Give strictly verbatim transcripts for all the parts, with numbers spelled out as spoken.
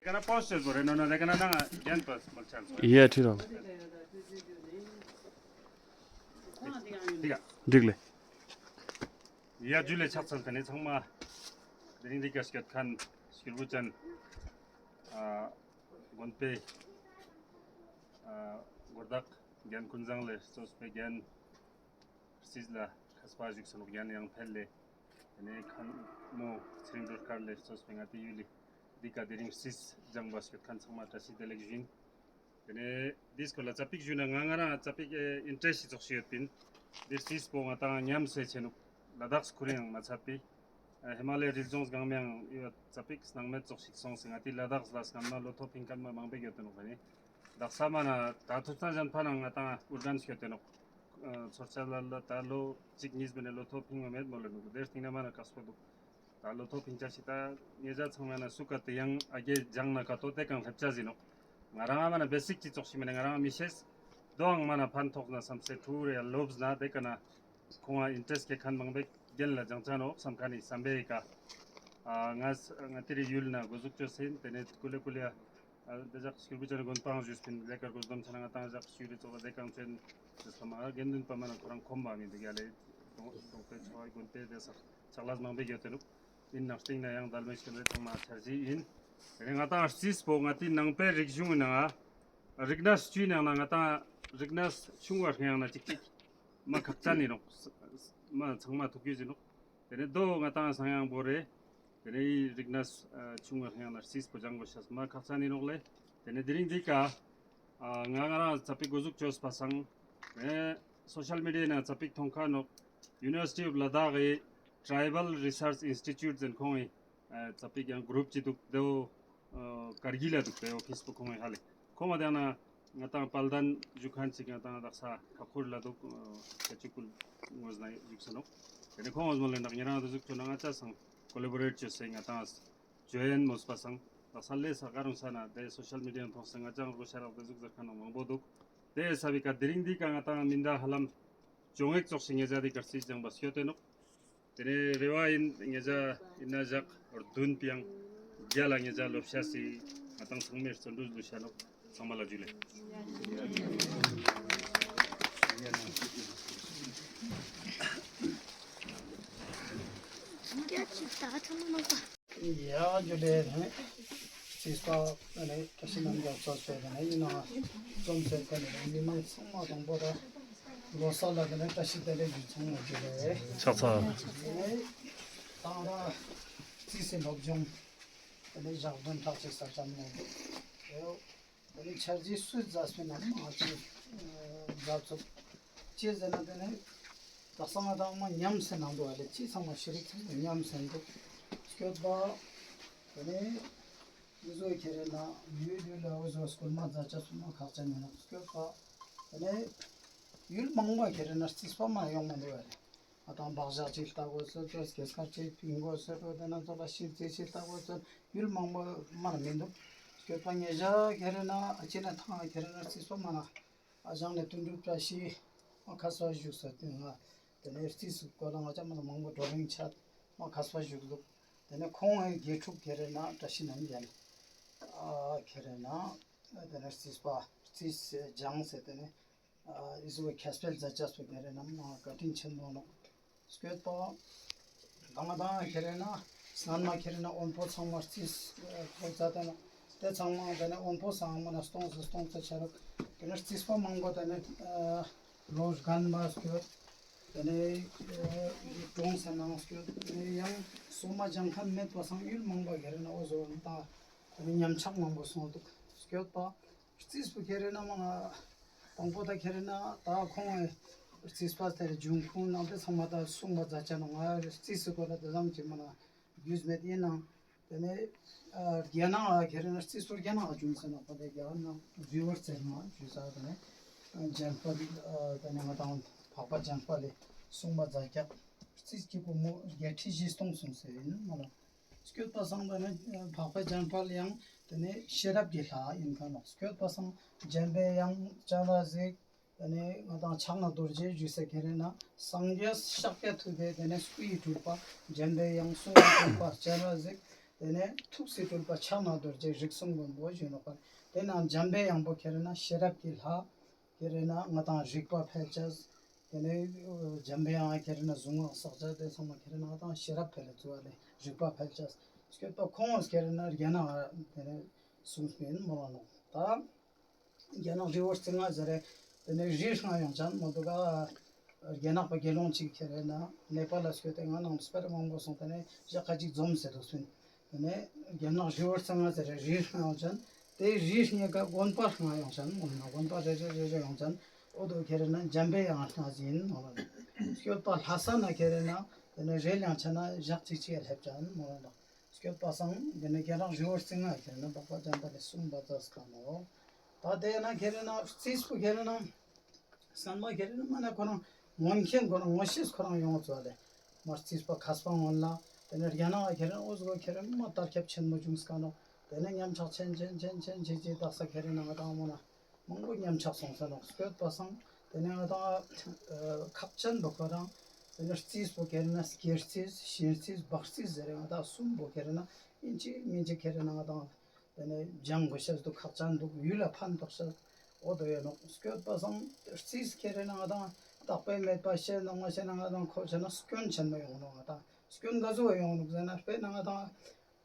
ཀ་ན་པོསཊ་ཅོས་བོ་རེ་ནོ་ན་དེ་ཀ་ན་ནང་རྒྱན་པ་མོལ་ཆ་ནོག། ཡ་ཁྲིད་རོགས། འགྲིག་ལེ། ཡ་ཇུ་ལེ། ཕྱག་འཚལ། དེ་ནས་ཚང་མ་དེ་རིང་འདི་ཀ་སྐྱོད་མཁན་སྐྱེས་བུ་ཅན་ཨ་དགོན་པའི་ཨ་གོ་བརྡ་རྒྱན་ཀུན་བཟང་ལས་གཙོས་པའི་རྒྱན་རྩིས་ལ་མཁས་པ་བཞུགས་སོ་ནོག། རྒྱན་ཡང་འཕེལ་ལེ། དེ་ནས་མཁན་མོ་ཚེ་རིང་སྒྲོལ་དཀར་ལས་གཙོས་པའི་ང་ཏི་ཡུལ་ལི་འདི་ཀ་དེ་རིང་རྩིས་སྦྱངས་པ་སྐྱོད་མཁན་ཚང་མ་བཀྲ་ཤིས་བདེ་ལེགས་ཞུ་ཡིན། དེ་ནས་འདིའི་སྐོར་ལ་ཙ་པིག་ཞུས་ན་ང་ང་རང་ཙ་པིག་ཨིན་ཊ་རེསྚ་ཞིག་ཙོགས་ཤིག་ཡོད་པིན། འདིར་རྩིས་པོ་ང་ཏང་ཉམས་སེ་ཆེ་ནུག། ལ་དྭགས་སུ་ཁུར་ཡང་མ་ཚད་པི་ཨ་ཧི་མ་ལའི་རི་ལྗོངས་སྒང་མའང་ཡོད། ཙ་པིག་སྣང་མེད་ཙོགས་ཤིག་སོང་སེ་ང་ཏི་ལ་དྭགས་ལ་སྔན་མ་ལོ་ཐོ་ཕིང་མཁན་མ་མང་པོ་ཡོད་དེ་ནོག། ཨ་ནི་དག་ས་མ་ན་ད་ཐུབ་ཚང་གཞན་ཕ་ན་ང་ཏང་ཨུར་གན་ཤོད་དེ་ནོག། ཨ་ཚོར་ཆ་ལ་ལ་ད་ལོ་གཅིག་གཉིས་མ་ནེ་ལོ་ཐོ་ཕིང་མ་མེད་མོལ་ལེ་ནུག། དེ་སྟིང་ན་མ་ན་ཀགས་པོ་འདུག། ད་ལོ་ཐོ་ཕིང་ཆ་ཤི་ད་ཉེ་ཞ་ཚང་མ་ན་སུ་ཀ་དེ་ཡང་ཨ་གེ་ཇང་ན་ཀ་ཏོ་དེ་གང་ལེབ་ཆ་ཟིན་ནོག། ང་རང་མ་ན་བེ་སིག་ཅིག་ཙོགས་ཤིག་མ་ནེ་ང་རང་མི་ཤེས། དོའང་མ་ན་ཕན་ཐོགས་ན་བསམ་སེ་ཁྲུ་རེ་ཡ་ལོབས་ན་དེ་ཀ་ན་ཁོང་ཨ་ཨིན་ཊ་རེསྚ་སྐྱེ་མཁན་མང་པོ་རྒན་ལ་སྦྱང་ཆ་ནོག་བསམ་མཁན་ནི་བསམ་པའི་ཀ་ཨ་ང་ང་ཏི་རི་ཡུལ་ན་འགོ་འཛུགས་ཅོས་སེ་ཡིན། དེ་ནས་ཀུ་ལེ་ཀུ་ལེ་ཨ་ཨ་དེ་ཞག་སྐྱེས་བུ་ཅན་དགོན་པའང་ཞུས་པིན། ལས་ཀར་གོ་སྡོམ་ཆ་ན་ང་ཏང་ཞག་ཞུ་རི་ཙོགས་དེ་གང་ཅན་ཞུས་པ་མ་རྒན་འདུན་པ་མ་ན་ཁོ་རང་ཁོམ་པ་མི་འདུག་ཡ་ལེ། གདོང་གདོང་པའི་ཚོ་བའི་དགོན་པའི་དེ་ས་ཆག་ལས་མང་པོ་ཡོད་དེ་ནུག། ཡིན་ནང་སྟིང་ན་ཡང་དལ་མེ་ཤེས་མེད་ཚང་མ་འཆར་གཞི་ཡིན། དེ་ནས་ང་ཏང་རྩིས་པོ་ང་ཏི་ནང་པའི་རིག་གཞུང་ནང་ང་རིག་གནས་བཅུའི་ནང་ན་ང་ཏང་རིག་གནས་ཆུང་བ་ཧྲེང་ཡང་ན་ཅིག་ཅིག་མ་ཁག་ཅན་ཡིན་ནོག། མ་ཚང་མ་ཐུག་རྒྱུ་ཡིན་ནོག། དེ་ནས་དོ་ང་ཏང་སང་ཡང་བོ་རེ། དེ་ནས་རིག་གནས་ཆུང་ངུ་ཡང་ན་རྩིས་པོ་སྦྱང་དགོས་ཤེས་མ་ཁག་ཅན་ཡིན་ནོག་ལེ། དེ་ནས་དེ་རིང་འདི་ཀ་ང་ང་རང་ཙ་པིག་འགོ་འཛུགས་ཅོས་པ་སང་སོ་ཤལ་མི་ཌི་ཡ་ན་ཙ་པིག་མཐོང་ཁ་ནོག། University of Ladakh གི་Tribal Research Institute ཟེར་ཁོང་གི་ཙ་པིག་ཡང་གུ་རུབ་ཅིག་འདུག། དེའོ་ཀར་གིལ་ལ་འདུག། དེའོ་ཕིས་པོ་ཁོང་གི་ཧ་ལེ། ཁོང་མ་དེ་ན་ང་ཏང་དཔལ་ལྡན་བཞུགས་མཁན་ཅིག་ང་ཏང་དག་ས་ཁ་ཁུར་ལ་འདུག། ཁ་ཅིག་ཀུལ་ངོས་ན་བཞུགས་ས་ནོག། དེ་ནས་ཁོང་ངོས་མོལ་ལེ་ནག་ཉེ་རང་དེ་ཟུག་ཅོ་ན་ང་ཅ་སང་ཀོ་ལེ་བོ་རེཊ་ཅོས་སེ་ང་ཏང་ཇོ་ཡན་མོས་པ་སང་དག་ས་ལས་ས་ག་རུང་ས་ན་དེ་སོ་ཤལ་མི་ཌི་ཡ་མཐོང་སེ་ང་ཅང་རུ་ཤ་རག་དེ་ཟུག་ཟེར་མཁན་མང་པོ་འདུག། དེ་ས་བི་ཀ་དེ་རིང་འདི་ཀ་ང་ཏང་མི་འདྲ་ཧ་ལམ་ཅོ་ངེག་ཙོགས་ཤིག་ཉེ་ཞ་དེ་གར་སི་ཅང་པ་སྐྱོད་དེ་ནོག། དེ་ནས་རེ་བ་ཡིན་ཉེ་ཞ་ཡིན་ན་ཞག་བདུན་པའང་རྒྱ་ལ་ཉེ་ཞ་ལོབ་ཤ་སི་ང་ཏང་ཚང་མའི་བརྩོན་འགྲུས་ལུ་ཤ་ནོག། ཚང་མ་ལ་ཇུ་ལེ། ཡ་ཇུ་ལེ། རྩིས་པ་ཨ་ནི་བཀྲ་ཤིས་རྣམ་རྒྱལ་གཙོས་པའི་ཨ་ནི་ཡིན་ན་རྩོམ་ཟེར་མཁན་ནི་མི་མང་ཚང་མ་དང་པོ་ར་ལོ་གསར་ལ་ཨ་ནི་བཀྲ་ཤིས་བདེ་ལེགས་ཞུ་ཚང་མ་ཇུ་ལེ། ཕྱག་འཚལ། ཨ་ནི་དང་ར་རྩིས་སི་སློབ་སྦྱོང་ཨ་ནི་ཞག་བདུན་ཕྲག་གཅིག་ས་ཙམ་ནས་འདུག། ཨ་ནི་འཆར་གཞི་སུས་མཛད་པའི་ནང་མ་ཅི་མཛད་ཚུགས་ཅི་ཟེར་ན་དེ་ནི་དག་ས་ང་ཏང་མ་ཉམས་སེ་ནང་དུ་ཨ་ལེ་ཅི་ཚང་མ་ཤེས་རིག་ཚང་མ་ཉམས་སེ་འདུག། སྐྱོད་པ་དེ་ནས་འུ་ཟོ་ཁྱེར་ན་ཡུལ་ཡུལ་ལ་འུ་ཟོ་སྐུལ་མ་མཛད་ཅེས་སུ་མ་ཁག་ཅན་ཡིན་ནོག། སྐྱོད་པ་དེ་ནས་ཡུལ་མང་པོ་ཁྱེར་ན་རྩིས་པ་མ་ཡོང་མ་འདུག་ཨ་ལེ། ང་ཏང་བག་ཞག་ཅིག་ལྟ་དགོས་ཟེར་ཏེ་སྐེ་སྐར་ཅིག་ཕིང་དགོས་ཟེར་ཏེ་དེ་ན་ཚོ་ལ་ཤིར་རྩིས་ཅིག་ལྟ་དགོས་ཟེར་ཡུལ་མང་པོ་མ་ན་མི་འདུག། སྐྱོད་པ་ཉེ་ཞ་ཁྱེར་ན་ཨ་ཅི་ན་ཐང་ཁྱེར་ན་རྩིས་པ་མ་ན་ཨ་ཞང་ནས་དོན་གྲུབ་བཀྲ་ཤིས་མ་ཁ་སོ་བཞུགས་ས་དེ་ང་དེ་ནས་རྩིས་སུ་གོ་ལ་ང་ཅག་མ་ན་མང་པོ་བགྲོ་གླེང་ཆ་མ་ཁ་སོ་བཞུགས་འདུག། དེ་ནས་ཁོང་ཨེ་དགེ་ཕྲུག་ཁྱེར་ན་བཀྲ་ཤིས་རྣམ་རྒྱལ་ཨ་ཁྱེར་ན་དེ་ནས་རྩིས་པ་རྩིས་སྦྱངས་སེ་དེ་ནས་ཨ་འི་ཟུག་གི་ཁྱབ་སྤེལ་མཛད་ཅེས་སུ་ཁྱེར་ན་མ་བཀའ་དྲིན་ཆེན་མོ་ནོག། སྐྱོད་པ་དང་དང་ཁྱེར་ན་སྔན་མ་ཁྱེར་ན་དབོན་པོ་ཚང་མ་རྩིས་ཁོ་མཛད་དེ་ནོག། དེ་ཚང་མ་དེ་ནས་དབོན་པོ་ཚང་མ་ན་སྟོང་ཚོ་སྟོང་ཚོ་ཆ་རུག། དེ་ནས་རྩིས་པ་མང་པོ་དེ་ནས་ཨ་ལོ་རྒན་མ་སྐྱོད། དེ་ནས་ཨ་གྲོངས་སེ་ནང་སྐྱོད། དེ་ནས་ཡང་སོ་མ་སྦྱང་མཁན་མེད་པ་སང་ཡུལ་མང་པོ་ཁྱེར་ན་འོ་ཟོ་ནི་ད་དེ་ནས་ཉམས་ཆག་མང་པོ་སོང་འདུག། སྐྱོད་པ་རྩིས་པོ་ཁྱེར་ན་མ་ན་དང་པོ་ད་ཁྱེར་ན་ད་ཁོང་རྩིས་པ་དེར་འབྱུང་ཁུངས་ནང་དེ་ཚང་མ་ད་གསུངས་པ་མཛད་ཅེས་ནོག། ང་རྩིས་སི་སྐོར་ལ་དེ་ཙམ་གྱི་མ་ན་རྒྱུས་མེད་ཡིན་ནང་དེ་ནས་ཨ་རྒྱ་ནག་ཨ་ཁྱེར་ན་རྩིས་པོ་རྒྱ་ནག་ཨ་བྱུང་ཟེར་ནོག་པ། དེ་རྒྱ་ནག་བི་ཝར་ཟེར་ནོག་ཞུ་ས། དེ་ནས་ཨ་འཇམ་དཔལ་ཨ་དེ་ནས་ང་ཏང་འཕགས་པ་འཇམ་དཔལ་ལས་གསུངས་པ་མཛད་ཀྱག། རྩིས་ཀྱི་བུ་མོ་བརྒྱད་ཁྲི་བཞི་སྟོང་གསུངས་ཟེར་ཡིན་མ་ལ། སྐྱོད་པ་སང་དེ་ནས་འཕགས་པ་འཇམ་དཔལ་ཡང་དེ་ནས་ཤེས་རབ་ཀྱི་ལྷ་ཡིན་མཁན་ནོག། སྐྱོད་པ་སང་འཇམ་པའི་དབྱངས་སྤྱན་རས་གཟིགས་དེ་ནས་ང་ཏང་ཕྱག་ན་རྡོ་རྗེ་ཞུ་ས་ཁྱེར་ན་སངས་རྒྱས་ཤཱཀྱ་ཐུབ་པའི་དེ་ནས་སྐུ་ཡི་སྤྲུལ་པ་འཇམ་པའི་དབྱངས་གསུང་གི་སྤྲུལ་པ་སྤྱན་རས་གཟིགས། དེ་ནས་ཐུགས་སྲས་སྤྲུལ་པ་ཕྱག་ན་རྡོ་རྗེ་རིགས་གསུམ་མགོན་པོ་ཞུ་ནོག་པ། དེ་ནས་འཇམ་པའི་དབྱངས་པོ་ཁེ་རེ་ན་ཤེས་རབ་ཀྱི་ལྷ། ཁེ་རེ་ན་ང་དང་རིག་པ་འཕེལ་ཅེས། དེ་ནས་འཇམ་པའི་དབྱངས་ཁེ་རེ་ན་གཟུངས་སྔགས་བསགས་ཅེས། དེ་ཚང་མ་ཁེ་རེ་ན་ང་དང་ཤེས་རབ་འཕེལ་ལ་བརྩོན་པ་ལས་རིག་པ་འཕེལ་ཅེས། སྐྱོད་པ་ཁོང་ཁེ་རེ་ན་རྒྱ་ནག་དེ་ནས་གསུངས་པིན་མོལ་ལ་ནོག། ད་རྒྱ་ནག་རི་བོ་རྩེ་ལྔ་ཟེར་རེ། དེ་ནས་རི་ལྔ་ཡོང་ཅན་མོལ་དུག་ག། རྒྱ་ནག་པ་དགེ་སློང་ཅིག་ཁེ་རེ་ན་ནེ་པཱལ་ལ་སྐྱོད་དེ་ང་ནང་སྤེ་ར་མང་པོ་སོང་། དེ་ནས་ཞག་ཁ་ཅིག་འཛོམས་ཟེར་དུག་སུན། དེ་ནས་རྒྱ་ནག་རི་བོ་རྩེ་ལྔ་ཟེར་རེ་རི་ལྔ་ཡོང་ཅན། དེ་རི་ལྔའི་ཀ་དགོན་པ་ལྔ་ཡོང་ཅན་མོལ་ན། དགོན་པ་རེ་རེ་རེ་རེ་ཡོང་ཅན། འོ་དོ་ཁེ་རེ་ན་འཇམ་པའི་དབྱངས་ལྔ་ཟེར་ཡིན་མོལ་ན། སྐྱོད་པ་ལྷ་ས་ན་ཁེ་རེ་ན་དེ་ནས་རེ་ལང་ཆ་ན་ཞག་ཅིག་ཅིག་ལྷེབ་ཅན་མོལ་ན། སྐྱོད་པ་སང་དེ་ནས་རྒྱ་ནག་རི་བོ་རྩེ་ལྔ་ཁེ་རེ་ན་འཕགས་པ་སྤྱན་རས་གཟིགས་གསུངས་པ་ཙ་ཀ་ནོག། ད་དེ་ན་ཁེ་རེ་ན་རྩིས་པོ་ཁེ་རེ་ན་སྔན་མ་ཁེ་རེ་ན་མ་ན་ཁོ་རང་ངོ་མཁྱེན་ཁོ་རང་ངོ་ཤེས་ཁོ་རང་ཡོང་ཙ་ལེ། མ་རྩིས་པ་མཁས་པ་ངོ་ལ་དེ་ནས་རྒྱ་ནག་ཁེ་རེ་ན་འོ་ཟུག་ཁེ་རེ་ན་མ་དར་ཁྱབ་ཆེན་མོ་བྱུང་ཀ་ནོག། དེ་ནས་ཉམས་ཆག་ཆེན་ཆེན་ཆེན་ཆེན་ཆེ་ཆེ་དག་ས་ཁེ་རེ་ན་ང་དང་མོ་ན། མང་པོ་ཉམས་ཆག་སོང་ས་ནོག། སྐྱོད་པ་སང་དེ་ནས་ང་དང་ཁག་ཅན་པོ་ཁོ་རང་དེ་ནས་རྩིས་པོ་ཁེ་རེ་ན་སྐྱེ་རྩིས་གཤིན་རྩིས་བག་རྩིས་ཟེར་རེ་ང་དང་གསུམ་པོ་ཁེ་རེ་ན་ཨིན་ཅི་མིན་ཅི་ཁེ་རེ་ན་ང་དང་དེ་ནས་སྦྱང་དགོས་ཤེས་དུག། ཁག་ཅན་དུག། ཡུལ་ལ་ཕན་ཐོགས་ཤེས་འོ་དོ་ཡོད་ནོག། སྐྱོད་པ་སང་རྩིས་ཁེ་རེ་ན་ང་དང་བརྟག་པའི་མེད་པ་ཤེས་ནང་མ་ཤེས་ན་ང་དང་ཁོ་ཆ་ན་སྐྱོན་ཆེན་མོ་ཡོང་ནོག། ང་དང་སྐྱོན་ག་ཟུག་ཡོང་ནོག་ཟེར་ན་དཔེར་ན་ང་དང་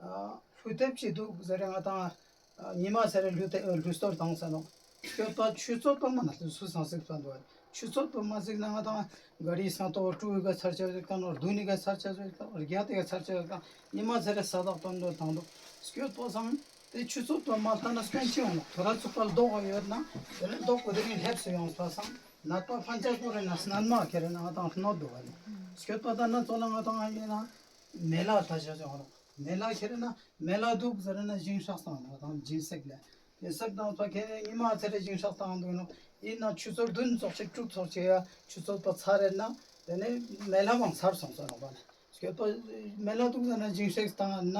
ཨ་ལྷུ་དེབ་ཅིག་དུག་ཟེར་རེ་ང་དང་ཨ་ཉི་མ་ཟེར་རེ་ལྷུ་དེབ་ལྷུ་སྟོར་བཏང་ས་ནོག། སྐྱོད་པ་ཆུ་ཚོད་པ་མ་ན་དེ་སུ་སང་གཟིགས་པ་འདུག། ཆུ་ཚོད་པ་མ་གཟིགས་ན་ང་དང་ག་རི་སང་ཏོ་ཀྲུའུ་ག་ཚར་ཆ་ཟིག་དང་ནོར་དུ་ནི་ག་ཚར་ཆ་ཟིག་དང་རྒྱ་དེ་ག་ཚར་ཆ་ཟིག་དང་ཉི་མ་ཟེར་རེ་ས་དག་དོན་དོན་བཏང་འདུག། སྐྱོད་པ་སང་དེ་ཆུ་ཚོད་པ་མ་ལྟ་ན་སྐྱོན་ཅི་ཡོང་ནོག། ཐོ་ར་ཚུགས་པ་ལྡོག་ཡོད་ན་དེ་ནས་ལྡོག་པོ་དེ་ནས་ལྷེབས་སུ་ཡོང་པ་སང་ནད་པ་ཕན་ཆད་པོ་རེ་ན་སྣན་མ་ཁེ་རེ་ན་ང་དང་གནོད་འདུག་བ་ལེ། སྐྱོད་པ་ད་ན་ཚོ་ལ་ང་དང་ཨ་ཡིན་ན། མེ་ལ་ད་ཆ་ཆ་ཧོ་རོག། མེ་ལ་ཁེ་རེ་ན་མེ་ལ་དུག་ཟེར་ན་ཞིང་ཧྲག་བཏང་ནོག་དང་སྦྱིན་སྲེག་ལེ། སྦྱིན་སྲེག་བཏང་ཚོ་ཁེ་རེ་ཉི་མ་ཚེ་རེ་ཞིང་ཧྲག་བཏང་དུག་ནོག། ཡིན་ན་ཆུ་ཚོད་བདུན་ཙོགས་ཤིག་དྲུག་ཙོགས་ཤིག་ཡ་ཆུ་ཚོད་པ་ཚར་རེ་ན་དེ་ནས་མེ་ལ་མང་ཚར་སོང་ས་ནོག་པ་ལེ། སྐྱོད་པ་མེ་ལ་དུག་ཟེར་ན་སྦྱིན་སྲེག་བཏང་ན་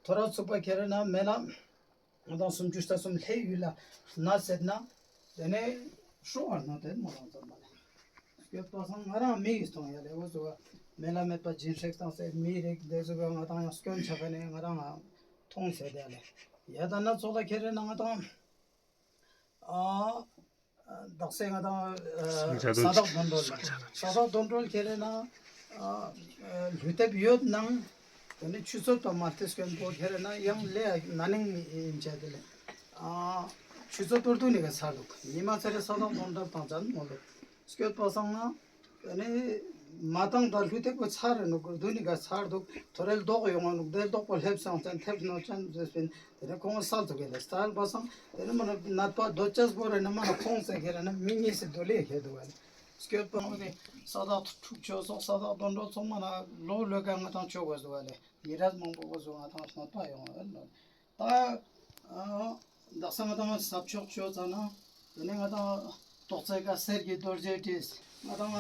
ཐོ་ར་ཚུགས་པ་ཁེ་རེ་ན་མེ་ལ། ང་དང་སུམ་ཅུ་རྩ་གསུམ་ལྷའི་ཡུལ་ལ་ན་ཟེར་ན་དེ་ནས་ཧྲོ་བར་ན་དེ་མོ་རང་ཙམ་མ་ལེ། སྐྱོད་པ་སང་ང་རང་མི་ཡིས་མཐོང་ཡ་ལེ། འོ་ཟུག་མེ་ལ་མེད་པ་སྦྱིན་སྲེག་བཏང་སའི་མི་རིགས་དེ་ཟུག་ང་དང་ཡང་སྐྱོན་ཆ་ག་ནས་ང་རང་མཐོང་ཟེར་དེ་ལེ། ཡ་ད་ན་ཚོགས་ལ་ཁེ་རེ་ན་ང་དང་ཨ་དག་ས་ང་དང་ས་བདག་དོན་གྲུབ་ལ་ས་བདག་དོན་གྲུབ་ཁེ་རེ་ན་ལུས་དེབ་ཡོད་ནང་དེ་ནས་ཆུ་ཚོད་པ་མ་ལྟས་སྐྱོན་པོ་ཁེ་རེ་ན་ཡང་ལས་ན་ནིང་ཡིན་ཆ་དེ་ལེ། ཆུ་ཚོད་པོ་དུ་ནི་ག་ཚར་དུག། ཉི་མ་ཚེ་རེ་ས་བདག་དོན་གྲུབ་བཏང་ཙམ་མོ་དུག། སྐྱོད་པ་སང་ན་དེ་ནས་མ་བཏང་ད་ལུས་དེབ་པོ་ཚར་རེ་ནུག། དུ་ནི་ག་ཚར་དུག། ཐོ་རེ་ལྡོག་ཡོང་ནུག། དེ་ལྡོག་པོ་ལྷེབས་སོང་ཙང་ཐེབས་ནོ་ཅན་ཟེར་པིན། དེ་ནས་ཁོང་སལ་ཚུགས་ལེ། སལ་བ་སང་དེ་ནས་མ་ནད་པ་སྡོད་ཅེས་པོ་རེ་ན་མ་ན་ཁོང་ཟེར་ཁེ་རེ་ན་མི་གཉིས་སི་སྡོད་ལེ་ཁེ་དུག་བ་ལེ། སྐྱོད་པ་ནོ་དེ་ས་བདག་ཐུགས་ཆོས་སོགས་ས་བདག་དོན་གྲུབ་ཚང་མ་ན་ལོ་ལོ་ག་ང་དང་ཆོ་གོ་ཟུག་བ་ལེ། ཉེ་རབས་མང་པོ་གོ་ཟུག་ང་དང་ནད་པ་ཡོང་བ་ལེ། ད་དག་ས་ང་དང་ས་ཕྱོགས་ཆོས་ཙ་ན་དེ་ནས་ང་དང་ཏོག་ཙེ་ཀ་གསེར་གྱི་རྡོ་རྗེ་བྲིས། ང་དང་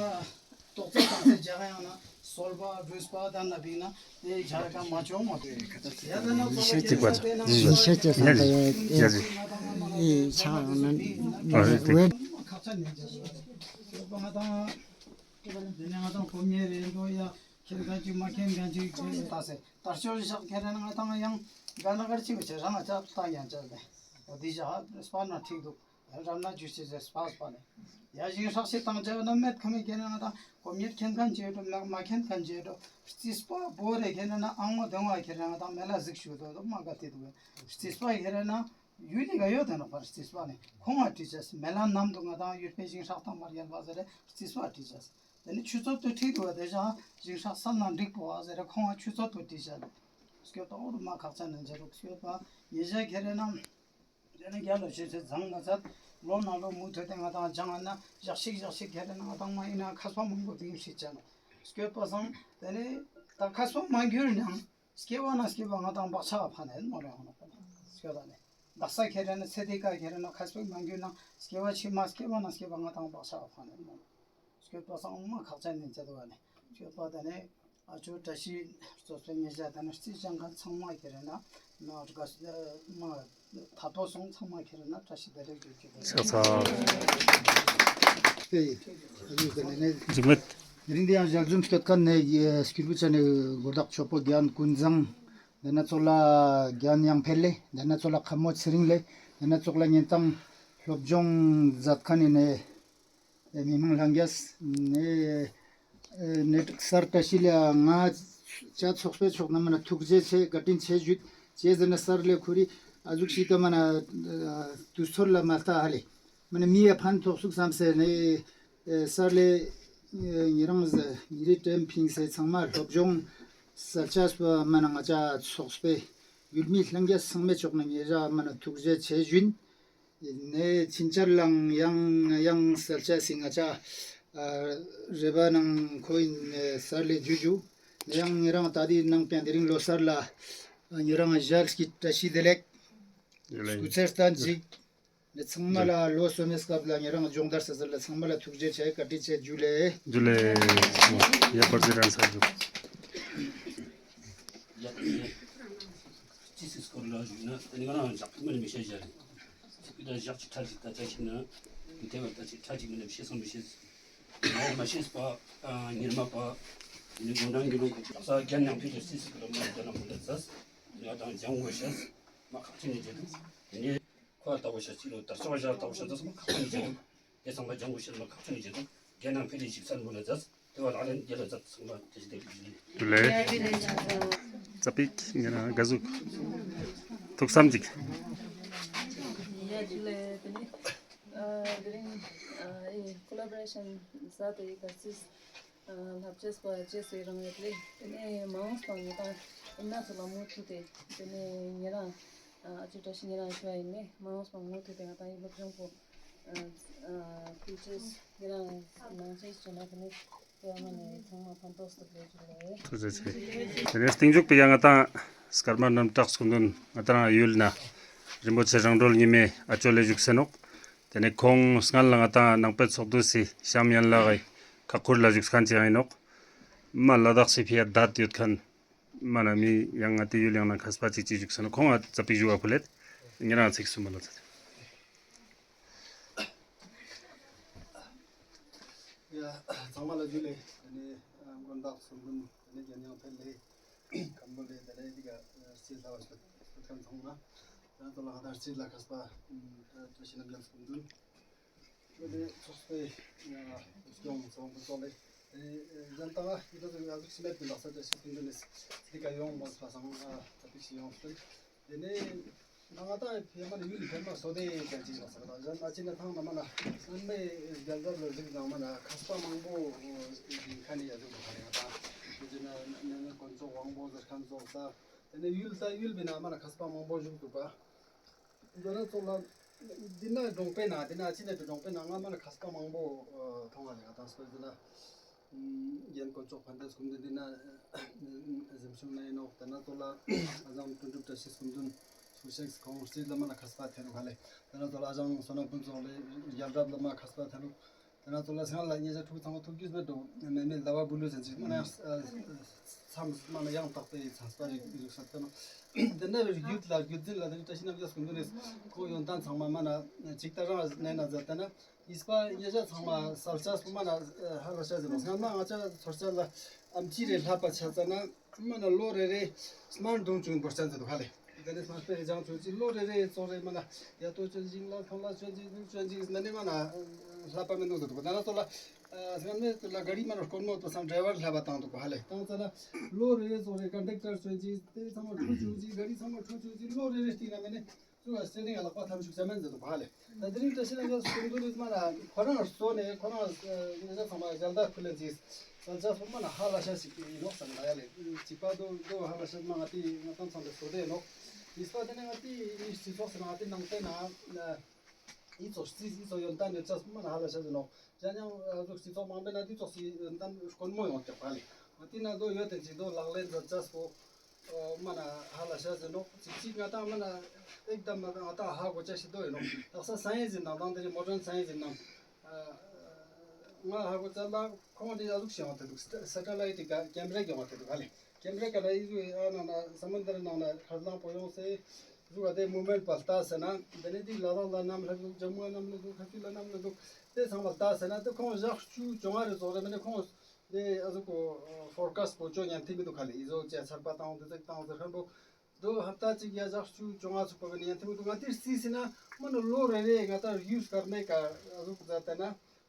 ཏོག་ཙེ་ཏོག་ཙེ་རྒྱ་ག་ཡང་ན་སོལ་བ་རུས་པ་དང་ན་བིང་ན་དེ་རྒྱ་ག་མ་ཆོག་མ་དེ་ཡ་དེ་ན་ཚོ་ལ་ཉིན་ཤས་ཅིག་པ་ཉིན་ཤས་ཅིག་སང་ད་ཡ་ཡ་ཡ་ཡ་ཆ་ན་ཨ་རེད་དེ། ང་དང་དེ་ནས་ང་དང་ཕོ་ཉེ་རེ་འགྲོ་ཡ་མཁྱེན་མཁན་ཅིག་མ་མཁྱེན་མཁན་ཅིག་ད་སེ་ད་ཅོ་ཞག་ཁེ་རེ་ན་ང་དང་ཡང་ག་ན་གར་ཅིག་བྱེད་རང་ང་ཅག་ལྟ་ཡང་ཅག་ལེ། འོ་དེ་ཞག་སྤར་ན་ཁྲིག་དུག། རབ་ན་ཇུ་ཅི་ཟེར་སྤ་སྤ་ལེ། ཡ་ཞིང་ཧྲག་ཤེས་བཏང་ཅེས་ན་མེད་ཁ་མི་ཁེ་ན་ང་དང་གོ་མྱེད་མཁྱེན་མཁན་ཅེས་འགྲོ་མ་མཁྱེན་མཁན་ཅེས་འགྲོ་རྩིས་པ་བོ་རེ་ཁེ་ན་ན་ཨང་མོ་དོང་བ་ཁེ་ན་ང་དང་མེ་ལ་གཟིགས་ཞུ་དོ་དོ་མ་ག་ཏི་དུག་གི། རྩིས་པ་ཁེ་ན་ན་ཡུལ་ལི་ག་ཡོད་དེ་ནོག་པ་རྩིས་པ་ནི་ཁོང་ང་བྲིས་ཅེས་མེ་ལ་ནམ་དུ་ང་དང་ཡུལ་པའི་ཞིང་ཧྲག་དང་མ་རྒྱལ་བ་ཟེར་རེ་རྩིས་པ་བྲིས་ཅེས། དེ་ནི་ཆུ་ཚོད་དུ་ཁྲིད་དུག་པ་དེ་ཞག་ཞིང་ཧྲག་ས་ན་འགྲིག་པོ་བ་ཟེར་རེ་ཁོང་ང་ཆུ་ཚོད་དུ་བྲིས་ཅེས་ལེ། སྐྱོད་པ་འོ་རུ་མ་ཁག་ཅན་ནན་ཅེས་རུག་སྐྱོད་པ་ཉེ་ཞག་ཁེ་རེ་ན། དེ་ནས་རྒྱལ་ལོ་ཆེ་ཆེ་ཚང་ང་ཚ་ལོ་ན་ལོ་མུ་མཐུད་དེ་ང་དང་སྦྱང་ང་ན་ཞག་ཤིག་ཞག་ཤིག་ཁེ་རེ་ན་ང་དང་མ་ཡིན་ན་མཁས་པ་མང་པོ་བིང་ཤིག་ཅན་ནོག། སྐྱོད་པ་སང་དེ་ནས་ད་མཁས་པ་མ་གྱུར་ནའང་སྐྱེ་བ་ན་སྐྱེ་བ་ང་དང་བག་ཆགས་ཕན་ནས་མོ་རེ་ཧོ་ནོག་པ་ལེ། སྐྱོད་ད་ལེ། དག་ས་ཁེ་རེ་ན་ཚེ་འདི་ཀ་ཁེ་རེ་ན་མཁས་པ་མ་གྱུར་ན་སྐྱེ་བ་ཕྱི་མ་སྐྱེ་བ་ན་སྐྱེ་བ་ང་དང་བག་ཆགས་ཕན་ནས་མོ་ནོག། སྐྱོད་པ་སང་མ་ཁག་ཅན་ནན་ཅེས་དུག་པ་ལེ། སྐྱོད་པ་དེ་ནས་ཨ་ཅོ་བཀྲ་ཤིས་གཙོ་ཆེ་ཉེ་ཞག་དེ་ནས་རྩིས་སྦྱང་མཁན་ཚང་མ་ཁེ་རེ་ན་ན་དགའ་མ་ཐ་ཐོ་སོང་ཚང་མ་ཁེ་རེ་ན་བཀྲ་ཤིས་བདེ་ལེགས་ཞུ་རྒྱུ་དེ་ཆགས་ཚར། ཨེ་ཨ་ཅོ་དེ་ནས་ནས་འཇིགས་མེད། དེ་རིང་འདི་ཡང་ཞག་འཛོམས་སྐྱོད་མཁན་ནས་སྐྱེས་བུ་ཆ་ནས་གོ་བརྡ་ཆོས་པོ་རྒན་ཀུན་བཟང་ དེ་ན་ཙོགས་ལ་རྒན་ཡང་འཕེལ་ལེ། དེ་ན་ཙོགས་ལ་ཁམས་མོ་ཚེ་རིང་ལེ། དེ་ན་ཙོགས་ལ་ཉན་ཏང་སློབ་སྦྱོང་མཛད་མཁན་ནི་ནེ་མི་མང་ལྷན་རྒྱས་ནེ་ནེ་སར་བཀྲ་ཤིས་ལ་ང་ཅ་ཚོགས་པའི་ཕྱོགས་ནེ་མ་ན་ཐུགས་རྗེ་ཆེ་བཀའ་དྲིན་ཆེ་ཞུས། ཅི་ཟེར་ན་སར་ལེ་ཁོ་རི་ཨ་ཟུག་ཤིག་ག་མ་ན་དུས་ཚོད་ལ་མ་ལྟ་ཧ་ལེ། མ་ན་མི་ཡ་ཕན་ཐོགས་སུག་བསམ་སེ་ནེ་ཨེ་སར་ལེ་ཨེ་ཉེ་རང་ཉེ་རི་ཀྲེམ་ཕིང་སེ་ཚང་མ་སློབ་སྦྱོང་སལ་ཆས་པ་མ་ན་ང་ཅ་ཚོགས་པའི་ཡུལ་མི་ལྷན་རྒྱས་ཚང་མའི་ཕྱོགས་ནེ་ཉེ་རང་མ་ན་ཐུགས་རྗེ་ཆེ་ཞུས། ནེ་ཕྱིན་ཆད་ལའང་ཡང་ཡང་སལ་ཆས་སི་ང་ཅ་ཨ་རེ་བ་ནང་ཁོ་ཨིན་ནེ་སར་ལེ་ཇུ་ཇུ། ནེ་ཡང་ཉེ་རང་ད་དེ་ནང་པའི་དེ་རིང་ལོ་གསར་ལ་ཉེ་རང་ཞལ་གྱི་བཀྲ་ཤིས་བདེ་ལེགས། ཡོད་ལེ། སྐུ་ཚེ་བརྟན་ཅིག། ནེ་ཚང་མ་ལ་ལོ་སོ་མའི་སྐབས་ལ་ཉེ་རང་སྦྱོང་བརྡར་ས་ས་ལ་ཚང་མ་ལ་ཐུགས་རྗེ་ཆེ་བཀའ་དྲིན་ཆེ་ཇུ་ལེ། ཇུ་ལེ། ཡ་པར་ཏི་རན་ས་ཇུ། ཡ་ཏི་ཅི་སི་སྐོར་ལ་ཞུས་ན་ཏེ་ནི་ང་རང་ཞག་མ་ནེ་མི་ཤེས་ཞག་ཅིག་ད་ཞག་ཅིག་ཁྲ་ཅིག་ད་ཆ་ཞིག་ན་ཏེ་བ་ད་ཅིག་ཁྲ་ཅིག་མ་ནེ་མི་ཤེས་སོང་མི་ཤེས། ང་མ་ཤེས་པ་ཉེར་མ་པ་ཏེ་ནི་དགུང་གྲངས་ཉི་ལོ་དགུ་བཅུ་ས་རྒྱན་ཡང་ཕི་ཏི་སི་སི་སྐོར་ལ་མ་རྒྱན་ན་མ་ལ་ཛས་ང་དང་ལྗང་གོ་ཤེས་མ་ཁག་ཅན་ནི་ཇེ་དུ་ཏེ་ནི། ཁོ་ལྟ་བུ་ཤ་ཅི་ལོ་དར་ལྕོག་ཤ་ལྟ་བུ་ཤ་ཚང་མ་ཁག་ཅན་ནི་ཇེ་དུ། ཏེ་ཚང་མ་ལྗང་གུ་ཤ་མ་ཁག་ཅན་ནི་ཇེ་དུ། རྒྱལ་ནང་ཕེ་རི་ཞིག་སན་མོ་ལ་ཛས། ཏེ་བ་ལ་ལན་རྒྱལ་ལ་ཛས་ཚང་མ་ཏེ་ཞིག་ཏེ་ཞིག་ནི། ཏུ་ལེ། ཙ་པིག་ཉེ་རང་ག་ཟུག་ཐུགས་བསམ་ཅིག། ཡ་ཏུ་ལེ་ཏེ་ནི། ཨ་དེ་རིང་ཨ་ཨེ་ཀོ་ལ་བོ་རེ་ཤན་ཟ་ཏེ་ག་ཚིག་ལྷབ་ཅེས་པ་ཅེས་སི་རང་ཡོད་ལེ། ཏེ་ནེ་མ་འོངས་པ་ང་དང་ཨིན་ན་ཚོ་ལ་མུ་མཐུད་དེ་ཏེ་ནེ་ཉེ་རང་ཨ་ཅི་བཀྲ་ཤིས་ཉེ་རང་ཞུ་བ་ཨིན་ནེ་མ་འོངས་པ་མུ་མཐུད་དེ་ང་དང་ཨི་སློབ་སྦྱོང་པོ་ཨ་ཨ་ཕུལ་ཅེས་ཉེ་རང་ནང་ཅེས་ཅོ་ན་ཏེ་ནེ་ཏེ་བ་མ་ནེ་ཚང་མ་ཕན་ཐོགས་ཏེ་ལེ་ཞུ་ལེ། ཐུགས་རྗེ་ཆེ། ཏེ་ནེ་སྟིང་མཇུག་པའི་ཡང་ང་དང་སྐར་མ་རྣམ་དག་སྐུ་མདུན་ང་དང་ཡུལ་ན་རིན་པོ་ཆེ་རང་གྲོལ་ཉི་མའི་ཨ་ཅོ་ལེ་བཞུགས་སེ་ནོག། ཏེ་ནེ་ཁོང་སྔར་ལ་ང་དང་ནང་པའི་ཚོགས་འདུ་སི་བྱམས་ཡན་ལག་གི་ཁག་ཁུར་ལ་བཞུགས་མཁན་ཅིག་ཨིན་ནོག། མ་ལ་དྭགས་སི་ཕི་ཡ་དད་ཡོད་མཁན་མ་ན་མི་ཡང་ང་ཏི་ཡུལ་ཡང་ན་མཁས་པ་ཅིག་ཅིག་བཞུགས་སེ་ནོག། ཁོང་ང་ཙ་པིག་ཞུ་བ་ཕུལ་ལེད། ཉེ་རང་ཚིག་གསུམ་མ་ལ་ཚ། ཡ་ཚང་མ་ལ་ཇུ་ལེ། ཏེ་ནེ་མགོན་བདག་གསུམ་མགོན་ཏེ་ནེ་རྒྱལ་ཡང་འཕེལ་ལེ། ཁམས་པ་ལེ་ཏེ་ནེ་འི་ཀ་རྩིས་ལ་བ་སྤེ་ཁན་ཚང་མ། ཏེ་ནེ་ཏོ་ལ་ཁ་ཏ་རྩིས་ལ་མཁས་པ་བཀྲ་ཤིས་རྣམ་རྒྱལ་སྐུ་མདུན། ཏེ་ནེ་ཚོགས་པའི་སྐྱོང་ཚོགས་པ་ཚོགས་ལེ། ཏེ་ནེ་གཞན་དག་ཡི་ཏ་ཟུག་ཡ་ཟུག་ཤི་མེད་པའི་ལག་ས་བཀྲ་ཤིས་སྐུ་མདུན་ནེ་འི་ཀ་ཡོང་མོལ་ཕ་སང་ཏ་པིག་ཤིག་ཡོང་སྟེ། ཏེ་ནེ་ང་ཏང་ཕེ་མ་ནི་ཡུལ་ཕེ་མ་སོ་དེ་ཀ་ཅིག་ལ་ས་ལ་ཡང་ཨ་ཅི་ན་ཐང་ན་མ་ན་སྔོན་མའི་རྒྱལ་རབས་ལ་གཟིགས་ན་མ་ན་མཁས་པ་མང་པོ་ཡིན་མཁན་ནི་ཡ་ཟུག་པོ་ཧ་ལེ། ང་ཏང་ཨ་ཅི་ན་ནེ་ནེ་དཀོན་མཆོག་དབང་པོ་ཟེར་མཁན་ཙོགས་ད་ཏེ་ནེ་ཡུལ་ད་ཡུལ་བི་ན་མ་ན་མཁས་པ་མང་པོ་བཞུགས་འདུག་པ། འདི་ན་ཙོགས་ལ་འདི་ན་གྲོང་པའི་ནང་འདི་ན་ཨ་ཅི་ན་གྲོང་པའི་ནང་ང་མ་ན་མཁས་པ་མང་པོ་མཐོང་བ་ལེ། ང་ཏང་སྤེར་ན་རྒན་དཀོན་མཆོག་ཕན་བདེ་སྐུ་མདུན་འདི་ན་གཟིམ་ཆུང་ན་ཡིན་ནོག། ཏེ་ནེ་ཙོགས་ལ་ཨ་ཞང་དོན་གྲུབ་བཀྲ་ཤིས་སྐུ་མདུན་ཚུར་ཤེགས་ཁོང་སྤྱི་ལ་མ་ན་མཁས་པ་ཐེ་ནོག་ཧ་ལེ། ཏེ་ནེ་ཙོགས་ལ་ཨ་ཞང་བསོད་ནམས་ཕུན་ཚོགས་ལེ་རྒྱལ་རབས་ལ་མ་ན་མཁས་པ་ཐེ་ནོག། ཏེ་ནེ་ཙོགས་ལ་སྔར་ལ་ཉེ་ཞ་ཕྲུ་གུ་ཚང་མ་ཐུགས་རྒྱུས་མེད་འགྲོ་མེད་མེད་ཟླ་བ་བུ་ལུ་ཟེར་ཅིག་མ་ན་ཡང་མཚམས་མ་ན་ཡང་དག་པའི་མཚམས་པ་རེ་བཞུགས་ས་ཐེ་ནོག། ཏེ་ནེ་རྒྱུད་ལ་རྒྱུད་འཛིན་ལ་ཏེ་ནེ་བཀྲ་ཤིས་རྣམ་རྒྱལ་སྐུ་མདུན་ནེ་ཁོང་ཡོན་ཏན་ཚང་མ་མ་ན་ཅིག་ད་རང་ནས་ན་མཛད་ཏེ་ན། ཨིས་པ་ཉེ་ཞ་ཚང་མ་སལ་ཆས་པོ་མ་ན་ཧ་ལ་ཤ་ཟེར་ནོག། སྔ་མ་ང་ཅ་ཚོར་ཆ་ལ་ཨམ་ཆི་རེ་ལྷབ་པ་ཆ་ཙ་ན་མ་ན་ལོ་རེ་རེ་སྨན་འདོན་ཅུང་བོར་ཆ་ཟེར་དུག་ཧ་ལེ། ཏེ་ནེ་སྨན་སྤེ་རེ་ཅང་ཆོས་ཅི་ལོ་རེ་རེ་ཚོ་རེ་མ་ན་ཡ་ཏོ་ཅོན་ཅིག་ལ་ཐོང་ལ་ཅོན་ཅིག་ཅོན་ཅིག་ན་ནི་མ་ན་ལྷབ་པ་མི་འདུག་ཟེར་དུག། ད་ན་ཚོ་ལ་སྔ་མའི་ལ་ག་རི་མ་ན་དཀོན་མོ་ཏོ་སམ་ཌྲའི་ཝར་ལྷབ་པ་བཏང་དུག་ཧ་ལེ། བཏང་ཙ་ན་ལོ་རེ་རེ་ཚོ་རེ་ཀན་ཌག་ཊར་ཅོན་ཅིག་ཏེ་ཚང་མ་ཁྲུ་ཅོན་ཅིག་ག་རི་ཚང་མ་ཁྲུ་ཅོན་ཅིག་ལོ་རེ་རེ་སྟིང་ན་མ་ནི། ཚུར་བ་སེ་ནི་ཡ་ལག་པ་ཐམ་ཤུགས་ཅ་མེན་ཟེར་དུག་ཧ་ལེ། ད་དེ་རིང་བཀྲ་ཤིས་རྣམ་རྒྱལ་སྐུ་མདུན་རི་མ་ན་ཁོ་རང་གསོ་ནས་ཁོ་རང་ཉེ་ཞ་ཚང་མ་ཞལ་ཏ་ཁུ་ལེན་ཅིག་སལ་ཆས་པོ་མ་ན་ཧ་ལ་ཤ་ཞིག་ཡིན་ནོག་བསམ་ལ་ཡ་ལེ། གཅིག་པ་དོ་དོ་ཧ་ལ་ཤ་མ་ང་ཏི་ང་ཏང་ཚང་དེ་སོ་དེ་ཡིན་ནོག། གཉིས་པ་དེ་ནི་ང་ཏི་མི་སྤྱི་ཚོགས་སུ་ན་ང་ཏི་ནང་བསྟན་ན་ཨི་ཚོ་རྩིས་ཨི་ཚོ་ཡོན་ཏན་ཡོད་ཅས་མ་ན་ཧ་ལ་ཤ་ཟེར་ནོག། ཡང་ཡང་ཨ་ཟུག་སྤྱི་ཚོགས་མང་པོའི་ནང་འདི་ཚོགས་སི་ཡོན་ཏན་དཀོན་མོ་ཡོང་ཐེབས་པ་ལེ། ཨ་དེ་ན་དོ་ཡོད་དེ་ཅིག་དོ་ལག་ལེན་མཛད་ཅས་པོ་མ་ན་ཧ་ལ་ཤ་ཟེར་ནོག། ཅིག་ཅིག་ང་ཏང་མ་ན་ཨེག་དམ་མ་ང་ཏང་ཧ་གོ་ཅས་ཤིག་དོ་ཡོད་ནོག། དག་ས་སའེན་སི་ནང་དང་དེ་རིང་མོ་ཌརན་སའེན་སི་ནང་ང་ཧ་གོ་ཅས་ལ་ཁོང་འདི་ཨ་ཟུག་ཤིག་ཡོང་ཐེབས་དུག། སེ་ཊ་ལའིཊ་ག་ཀེམ་ར་ཡོང་ཐེབས་དུག་ཧ་ལེ། ཀེམ་ར་ག་ན་ཨི་ཟུག་ཨ་ན་ན་སམ་མུན་དར་ནང་ན་ཧ་ལང་པོ་ཡོང་སེ་ཟུག་ག་དེ་མུ་མེནཊ་པ་ལྟ་སེ་ན་དེ་ནས་དེ་ལ་དྭགས་ལ་ནམ་ལྷག་འདུག། ཇམ་མུ་ནམ་ལ་འདུག། ཁ་ཆུ་ལ་ནམ་ལ་འདུག། དེ་ཚང་མ་ལྟ་སེ་ན་དེ་ཁོང་ཞག་བཅུ་བཅོ་ལྔ་རེ་ཚོགས་རེ་མ་ནེ་ཁོང་དེ་ཨ་ཟུག་གོ་ཕོར་ཀཱསྟ་པོ་ཅོ་ཉན་ཐིག་མི་འདུག་ཁ་ལེ། ཨི་ཟོ་ཅེ་ཆར་པ་བཏང་དེ་ཚེག་བཏང་ཟེར་མཁན་པོ་ དོ་ཧབ་ཏ་ཅིག་ཡ་ཞག་བཅུ་བཅོ་ལྔ་ཚུགས་པ་གི་ནི་ཡང་ཐེངས་དུ་ང་ཏིར་རྩིས་སི་ན་མ་ནི་ལོ་རེ་རེ་ང་ཏ་ཡུས་ཀར་ནེ་ཀ་ཨ་ཟུག་ཛད་ཏེ་ན་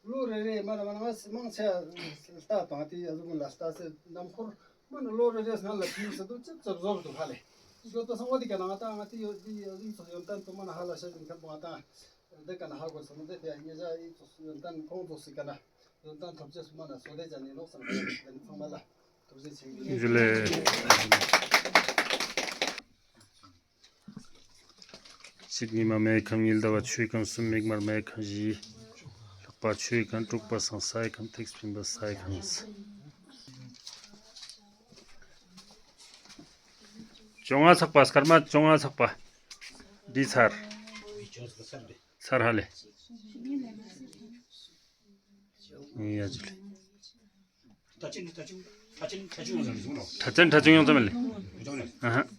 ལོ་རེ་རེ་མ་ནི་མ་ནི་ང་མང་ཆེ་ལྟ་དང་ཏེ་ཨ་ཟུག་ལ་ལྟ་སེ་ནམ་ཁོར་མ་ནི་ལོ་རེ་རེ་སྔ་ལ་ཕིའུ་སེ་དུ་ཅི་ཙབ་ཟོར་དུ་ཧ་ལེ། ཡོད་པ་སང་འོ་དེ་ཀ་ན་ང་ཏ་ང་ཏི་ཡོད་དེ་ཨ་ཟུག་ཡོན་ཏན་དུ་མ་ནི་ཧ་ལ་ཤ་ཡིན་ཁན་པོ་ང་ཏ་དེ་ཀ་ན་ཧ་གོ་སོང་ནོ་དེ་ཕི་ཡ་ཉེ་ཞ་ཡི་ཙོགས་ཡོན་ཏན་ཁོང་ཙོགས་སི་ཀ་ན་ཡོན་ཏན་ཐོབ་ཅེས་སུ་མ་ན་སོ་དེ་ཅན་ནི་ལོག་སང་ཀ་ཡ་དེ་ནི་ཚང་མ་ལ་ཐུགས་རྗེ་ཆེ་ཞུ་ལེ། གཅིག་ཉི་མ་མེ་ཁང་། གཉིས་ཟླ་བ་ཆུའི་ཁང་། གསུམ་མིག་དམར་མེ་ཁང་། བཞི་ལྷག་པ་ཆུའི་ཁང་། དྲུག་པ་སང་སའི་ཁང་། ཏེགས་སྤུན་པ་སའི་ཁང་། བཅོ་ལྔ་ཚག་པ་སྐར་མ་བཅོ་ལྔ་ཚག་པ་འདི་ཚར། ཚར་ཧ་ལེ། ཡ་ཇུ་ལེ། ཁྲ་ཅན་ཁྲ་ཅུང་ཡོང་ཙམ་ལེ། ཨ་ཧ།